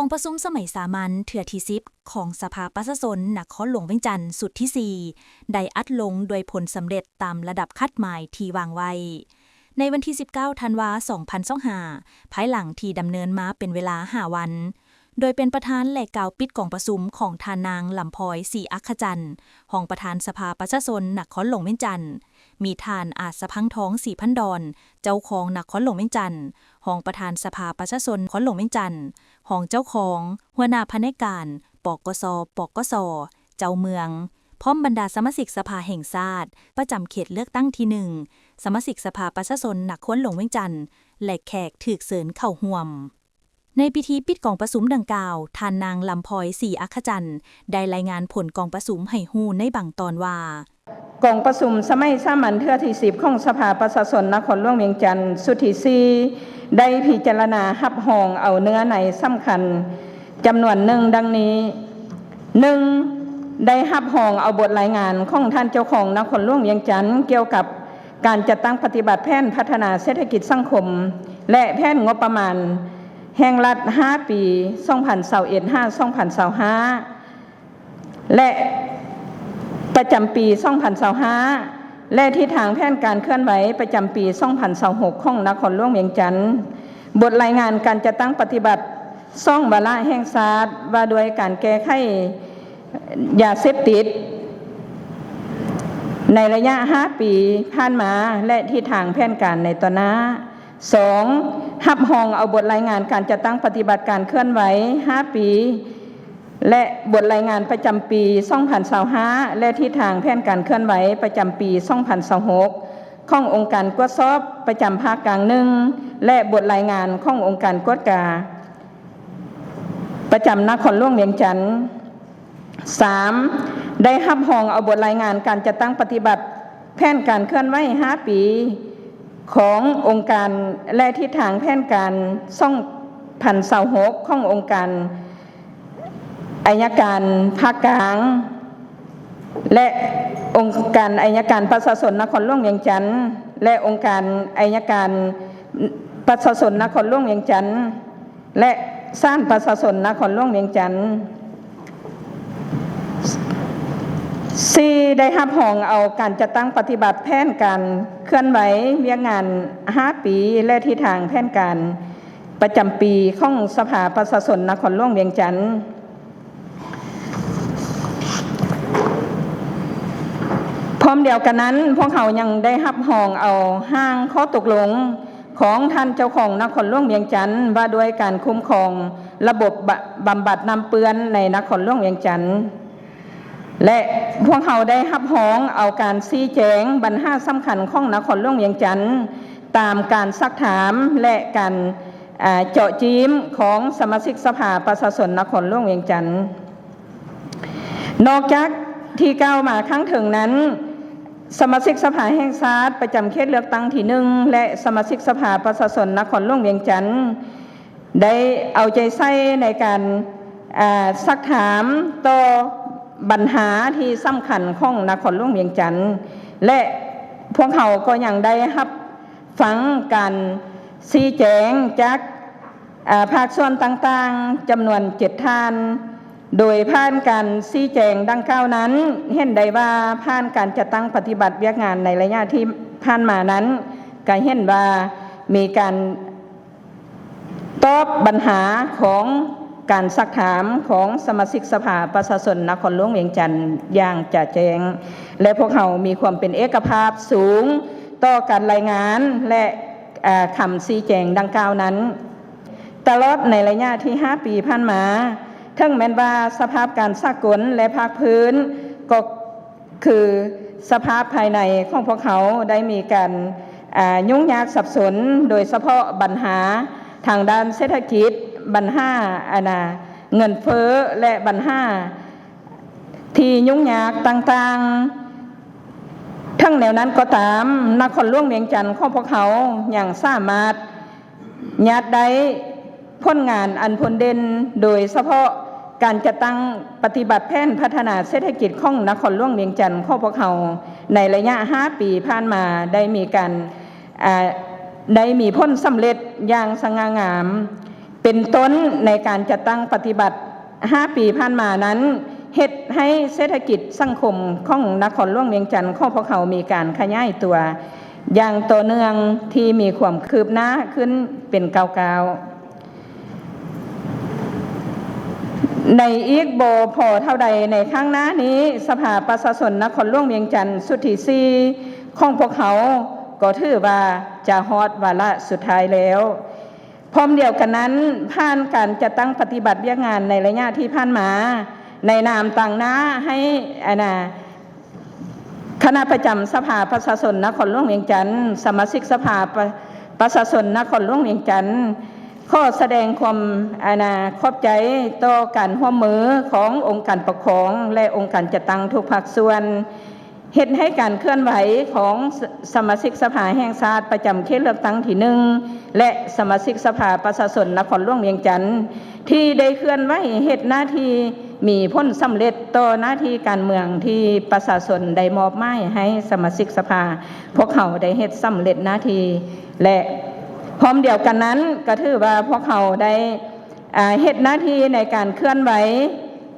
ກອງປະຊຸມສະໄໝສາມັນເທື່ອທີສິບ ຂອງສະພາປະຊາຊົນນະຄອນຫຼວງວຽງຈັນຊຸດທີສີ່ ໄດ້ອັດລົງດ້ວຍຜົນສຳເລັດຕາມລະດັບຄາດໝາຍທີ່ວາງໄວ້ ໃນວັນທີສິບເກົ້າ ທັນວາ ສອງພັນຊາວຫ້າ ພາຍຫຼັງທີ່ດຳເນີນມາເປັນເວລາຫ້າວັນ. ໂດຍເປັນປະທານ ແລະ ກ່າວປິດກອງປະຊຸມຂອງທ່ານນາງ ລຳພອຍ ສີອັກຂະຈັນ ຮອງປະທານສະພາປະຊາຊົນນະຄອນຫຼວງວຽງຈັນ, ມີທ່ານ ອາດສະພັງທອງ ສີພັນດອນ ເຈົ້າຄອງນະຄອນຫຼວງວຽງຈັນ, ຮອງປະທານສະພາປະຊາຊົນນະຄອນຫຼວງວຽງຈັນ, ຮອງເຈົ້າຄອງ, ຫົວໜ້າພະແນກການ ປກສ, ປກສ, ເຈົ້າເມືອງ, ພ້ອມບັນດາສະມາຊິກສະພາແຫ່ງຊາດ ປະຈຳເຂດເລືອກຕັ້ງທີໜຶ່ງ, ສະມາຊິກສະພາປະຊາຊົນນະຄອນຫຼວງວຽງຈັນ ແລະ ແຂກຖືກເຊີນເຂົ້າຮ່ວມ. ໃນພິທີປິດກອງປະຊຸມດັ່ງກ່າວ, ທ່ານນາງ ລຳພອຍ ສີອັກຂະຈັນ ໄດ້ລາຍງານຜົນກອງປະຊຸມໃຫ້ຮູ້ໃນບາງຕອນວ່າ, ກອງປະຊຸມສະໄໝສາມັນເທື່ອທີສິບ ຂອງສະພາປະຊາຊົນນະຄອນຫຼວງວຽງຈັນ ຊຸດທີສີ່ ໄດ້ພິຈາລະນາຮັບຮອງເອົາເນື້ອໃນສຳຄັນຈຳນວນໜຶ່ງດັ່ງນີ້, ໜຶ່ງ ໄດ້ຮັບຮອງເອົາບົດລາຍງານຂອງທ່ານເຈົ້າຄອງນະຄອນຫຼວງວຽງຈັນ ກ່ຽວກັບການຈັດຕັ້ງປະຕິບັດແຜນພັດທະນາເສດຖະກິດສັງຄົມ ແລະ ແຜນງົບປະມານແຫ່ງລັດຫ້າປີ ສອງພັນຊາວເອັດ ຫາ ສອງພັນຊາວຫ້າ ແລະ ປະຈຳປີ ສອງພັນຊາວຫ້າ ແລະ ທິດທາງແຜນການເຄື່ອນໄຫວປະຈຳປີ ສອງພັນຊາວຫົກ ຂອງນະຄອນຫຼວງວຽງຈັນ, ບົດລາຍງານການຈັດຕັ້ງປະຕິບັດສອງວາລະແຫ່ງຊາດວ່າດ້ວຍການແກ້ໄຂຢາເສບຕິດໃນໄລຍະຫ້າປີຜ່ານມາ ແລະ ທິດທາງແຜນການໃນຕໍ່ໜ້າ. ສອງ ຮັບຮອງເອົາບົດລາຍງານການຈັດຕັ້ງປະຕິບັດການເຄື່ອນໄຫວຫ້າປີ ແລະ ບົດລາຍງານປະຈຳປີ ສອງພັນຊາວຫ້າ ແລະ ທິດທາງແຜນການເຄື່ອນໄຫວປະຈຳປີ ສອງພັນຊາວຫົກ ຂອງອົງການກວດສອບປະຈຳພາກກາງໜຶ່ງ ແລະ ບົດລາຍງານຂອງອົງການກວດກາປະຈຳນະຄອນຫຼວງວຽງຈັນ. ສາມ ໄດ້ຮັບຮອງເອົາບົດລາຍງານການຈັດຕັ້ງປະຕິບັດແຜນການເຄື່ອນໄຫວຫ້າປີຂອງອົງການ ແລະ ທິດທາງແຜນການ ສອງພັນຊາວຫົກ ຂອງອົງການໄອຍະການພາກກາງ ແລະ ອົງການໄອຍະການປະຊາຊົນນະຄອນຫຼວງວຽງຈັນ ແລະ ອົງການໄອຍະການປະຊາຊົນນະຄອນຫຼວງວຽງຈັນ ແລະ ສານປະຊາຊົນນະຄອນຫຼວງວຽງຈັນ. ສີ່ ໄດ້ຮັບຮອງເອົາການຈັດຕັ້ງປະຕິບັດແຜນການເຄື່ອນໄຫວວຽກງານຫ້າປີ ແລະ ທິດທາງແຜນການປະຈຳປີຂອງສະພາປະຊາຊົນນະຄອນຫຼວງວຽງຈັນ. ພ້ອມດຽວກັນນັ້ນ, ພວກເຮົາຍັງໄດ້ຮັບຮອງເອົາຮ່າງຂໍ້ຕົກລົງ ຂອງທ່ານເຈົ້າຄອງນະຄອນຫຼວງວຽງຈັນ ວ່າດ້ວຍການຄຸ້ມຄອງລະບົບບະ ບຳບັດນ້ຳເປື້ອນໃນນະຄອນຫຼວງວຽງຈັນ ແລະ ພວກເຮົາໄດ້ຮັບຮອງເອົາການຊີ້ແຈງບັນຫາສຳຄັນຂອງນະຄອນຫຼວງວຽງຈັນ ຕາມການຊັກຖາມ ແລະ ການ ອາ ເຈາະຈີມຂອງສະມາຊິກສະພາປະຊາຊົນນະຄອນຫຼວງວຽງຈັນ. ນອກຈາກທີ່ກ່າວມາຂ້າງເທິງນັ້ນ, ສະມາຊິກສະພາແຫ່ງຊາດປະຈຳເຂດເລືອກຕັ້ງທີໜຶ່ງ ແລະ ສະມາຊິກສະພາປະຊາຊົນນະຄອນຫຼວງວຽງຈັນ ໄດ້ເອົາໃຈໃສ່ໃນການ ອາ ຊັກຖາມຕໍ່ບັນຫາທີ່ສຳຄັນຂອງນະຄອນຫຼວງວຽງຈັນ ແລະ ພວກເຮົາກໍຍັງໄດ້ຮັບຟັງການຊີ້ແຈງຈາກ ອາ ພາກສ່ວນຕ່າງໆ ຈຳນວນເຈັດທ່ານ. ໂດຍຜ່ານການຊີ້ແຈງດັ່ງກ່າວນັ້ນ ເຫັນໄດ້ວ່າຜ່ານການຈັດຕັ້ງປະຕິບັດວຽກງານໃນໄລຍະທີ່ຜ່ານມານັ້ນ ກະເຫັນວ່າມີການຕອບບັນຫາຂອງການຊັກຖາມຂອງສະມາຊິກສະພາປະຊາຊົນນະຄອນຫຼວງວຽງຈັນຢ່າງຈະແຈ້ງ ແລະ ພວກເຮົາມີຄວາມເປັນເອກະພາບສູງຕໍ່ການລາຍງານ ແລະ ອາ ຄຳຊີ້ແຈງດັ່ງກ່າວນັ້ນ. ຕະຫຼອດໃນໄລຍະທີ່ຫ້າປີຜ່ານມາ, ເຖິງແມ່ນວ່າສະພາບການສາກົນ ແລະ ພາກພື້ນ ກໍຄືສະພາບພາຍໃນຂອງພວກເຮົາໄດ້ມີການ ອາ ຫຍຸ້ງຍາກສັບສົນ, ໂດຍສະເພາະບັນຫາທາງດ້ານເສດຖະກິດ, ບັນຫາ ອາ ນາ ເງິນເຟີ້ ແລະ ບັນຫາທີ່ຫຍຸ້ງຍາກຕ່າງໆ. ເຖິງແນວນັ້ນກໍຕາມ, ນະຄອນຫຼວງວຽງຈັນຂອງພວກເຮົາຍັງສາມາດ ຍາດໄດ້ຜົນງານອັນພົ້ນເດັ່ນ, ໂດຍສະເພາະການຈັດຕັ້ງປະຕິບັດແຜນພັດທະນາເສດຖະກິດຂອງນະຄອນຫຼວງວຽງຈັນຂອງພວກເຮົາໃນໄລຍະຫ້າປີຜ່ານມາໄດ້ມີການ ອາ ໄດ້ມີຜົນສຳເລັດຢ່າງສະຫງ່າງາມ. ເປັນຕົ້ນໃນການຈັດຕັ້ງປະຕິບັດຫ້າປີຜ່ານມານັ້ນ ເຮັດໃຫ້ເສດຖະກິດສັງຄົມຂອງນະຄອນຫຼວງວຽງຈັນຂອງພວກເຮົາມີການຂະຫຍາຍຕົວຢ່າງຕໍ່ເນື່ອງ ທີ່ມີຄວາມຄືບໜ້າຂຶ້ນເປັນກ້າວໆ. ໃນອີກບໍ່ພໍເທົ່າໃດໃນຂ້າງໜ້ານີ້ ສະພາປະຊາຊົນນະຄອນຫຼວງວຽງຈັນຊຸດທີສີ່ຂອງພວກເຮົາກໍຖືວ່າຈະຮອດວາລະສຸດທ້າຍແລ້ວ. ພ້ອມດຽວກັນນັ້ນ, ຜ່ານການຈັດຕັ້ງປະຕິບັດວຽກງານໃນໄລຍະທີ່ຜ່ານມາ, ໃນນາມຕາງໜ້າໃຫ້ ອັນນ່າ ຄະນະປະຈຳສະພາປະຊາຊົນນະຄອນຫຼວງວຽງຈັນ, ສະມາຊິກສະພາປະ ປະຊາຊົນນະຄອນຫຼວງວຽງຈັນ ຂໍສະແດງຄວາມ ອັນນ່າ ຂອບໃຈຕໍ່ການຮ່ວມມືຂອງອົງການປົກຄອງ ແລະ ອົງການຈັດຕັ້ງທຸກພາກສ່ວນ ເຮັດໃຫ້ການເຄື່ອນໄຫວຂອງສະ ສະມາຊິກສະພາແຫ່ງຊາດປະຈຳເຂດເລືອກຕັ້ງທີໜຶ່ງ ແລະ ສະມາຊິກສະພາປະຊາຊົນນະຄອນຫຼວງວຽງຈັນ ທີ່ໄດ້ເຄື່ອນໄຫວເຮັດໜ້າທີ່ ມີຜົນສຳເລັດຕໍ່ໜ້າທີ່ການເມືອງທີ່ປະຊາຊົນໄດ້ມອບໝາຍໃຫ້ສະມາຊິກສະພາພວກເຮົາໄດ້ເຮັດສຳເລັດໜ້າທີ່ ແລະ ພ້ອມດຽວກັນນັ້ນ ກໍຖືວ່າພວກເຮົາໄດ້ ອາ ເຮັດໜ້າທີ່ໃນການເຄື່ອນໄຫວ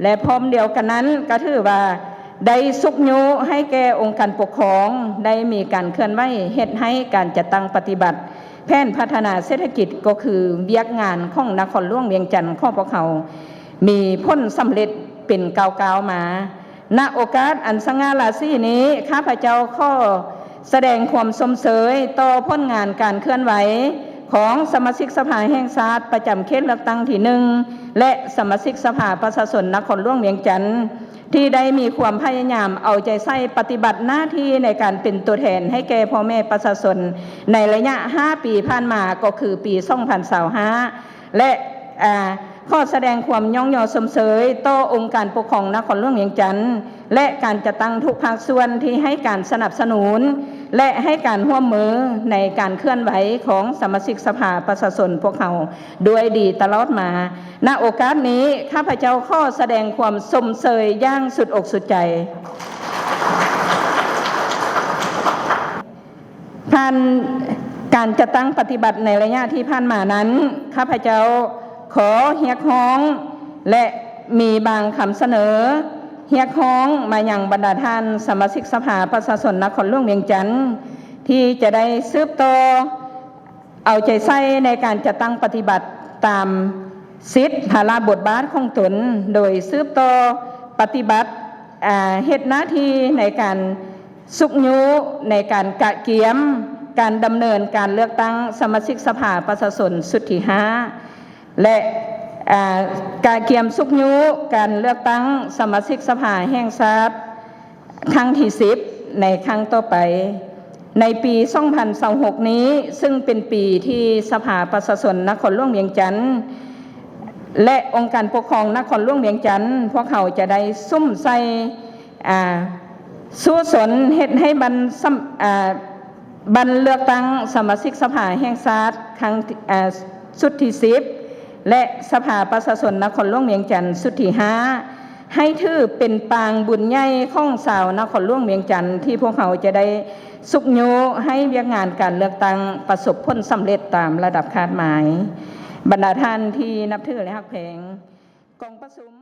ແລະ ພ້ອມດຽວກັນນັ້ນ ກໍຖືວ່າໄດ້ຊຸກຍູ້ໃຫ້ແກ່ອົງການປົກຄອງ ໄດ້ມີການເຄື່ອນໄຫວ ເຮັດໃຫ້ການຈັດຕັ້ງປະຕິບັດແຜນພັດທະນາເສດຖະກິດ ກໍຄືວຽກງານຂອງນະຄອນຫຼວງວຽງຈັນຂອງພວກເຮົາ ມີຜົນສຳເລັດເປັນກ້າວໆມາ. ນະໂອກາດອັນສະຫງ່າລາສີນີ້, ຂ້າພະເຈົ້າຂໍສະແດງຄວາມຊົມເຊີຍຕໍ່ຜົນງານການເຄື່ອນໄຫວຂອງສະມາຊິກສະພາແຫ່ງຊາດປະຈຳເຂດເລືອກຕັ້ງທີໜຶ່ງ ແລະ ສະມາຊິກສະພາປະຊາຊົນນະຄອນຫຼວງວຽງຈັນ ທີ່ໄດ້ມີຄວາມພະຍາຍາມເອົາໃຈໃສ່ປະຕິບັດໜ້າທີ່ໃນການເປັນຕົວແທນໃຫ້ແກ່ພໍ່ແມ່ປະຊາຊົນໃນໄລຍະຫ້າປີຜ່ານມາ, ກໍຄືປີສອງພັນຊາວຫ້າ ແລະ ອາ ຂໍສະແດງຄວາມຍ້ອງຍໍຊົມເຊີຍຕໍ່ອົງການປົກຄອງນະຄອນຫຼວງວຽງຈັນ ແລະ ການຈັດຕັ້ງທຸກພາກສ່ວນທີ່ໃຫ້ການສະໜັບສະໜູນ ແລະ ໃຫ້ການຮ່ວມມືໃນການເຄື່ອນໄຫວຂອງສະມາຊິກສະພາປະຊາຊົນພວກເຮົາດ້ວຍດີຕະຫຼອດມາ. ນະໂອກາດນີ້, ຂ້າພະເຈົ້າຂໍສະແດງຄວາມຊົມເຊີຍຢ່າງສຸດອົກສຸດໃຈ. ຜ່ານການຈັດຕັ້ງປະຕິບັດໃນໄລຍະທີ່ຜ່ານມານັ້ນ, ຂ້າພະເຈົ້າຂໍຮຽກຮ້ອງ ແລະ ມີບາງຄຳສະເໜີຮຽກຮ້ອງມາຍັງບັນດາທ່ານສະມາຊິກສະພາປະຊາຊົນນະຄອນຫຼວງວຽງຈັນ ທີ່ຈະໄດ້ສືບຕໍ່ ເອົາໃຈໃສ່ໃນການຈັດຕັ້ງປະຕິບັດຕາມສິດພາລະບົດບາດຂອງຕົນ, ໂດຍສືບຕໍ່ປະຕິບັດ ອາ ເຮັດໜ້າທີ່ໃນການຊຸກຍູ້ໃນການກະກຽມການດຳເນີນການເລືອກຕັ້ງສະມາຊິກສະພາປະຊາຊົນຊຸດທີຫ້າ ແລະ ອາ ກະກຽມຊຸກຍູ້ການເລືອກຕັ້ງສະມາຊິກສະພາແຫ່ງຊາດ ຄັ້ງທີສິບ ໃນຄັ້ງຕໍ່ໄປ. ໃນປີສອງພັນຊາວຫົກນີ້, ຊຶ່ງເປັນປີທີ່ສະພາປະຊາຊົນນະຄອນຫຼວງວຽງຈັນ ແລະ ອົງການປົກຄອງນະຄອນຫຼວງວຽງຈັນ ພວກເຮົາຈະໄດ້ສຸມໃສ່ ອາ ສູ້ຊົນເຮັດໃຫ້ບັນ ສຳ ອາ ບັນເລືອກຕັ້ງສະມາຊິກສະພາແຫ່ງຊາດຄັ້ງ ອາ ຊຸດທີສິບ ແລະ ສະພາປະຊາຊົນນະຄອນຫຼວງວຽງຈັນຊຸດທີຫ້າ ໃຫ້ຖືເປັນປາງບຸນໃຫຍ່ຂອງຊາວນະຄອນຫຼວງວຽງຈັນ ທີ່ພວກເຮົາຈະໄດ້ຊຸກຍູ້ໃຫ້ວຽກງານການເລືອກຕັ້ງປະສົບຜົນສຳເລັດຕາມລະດັບຄາດໝາຍ. ບັນດາທ່ານທີ່ນັບຖື ແລະ ຮັກແພງ, ກອງປະຊຸມ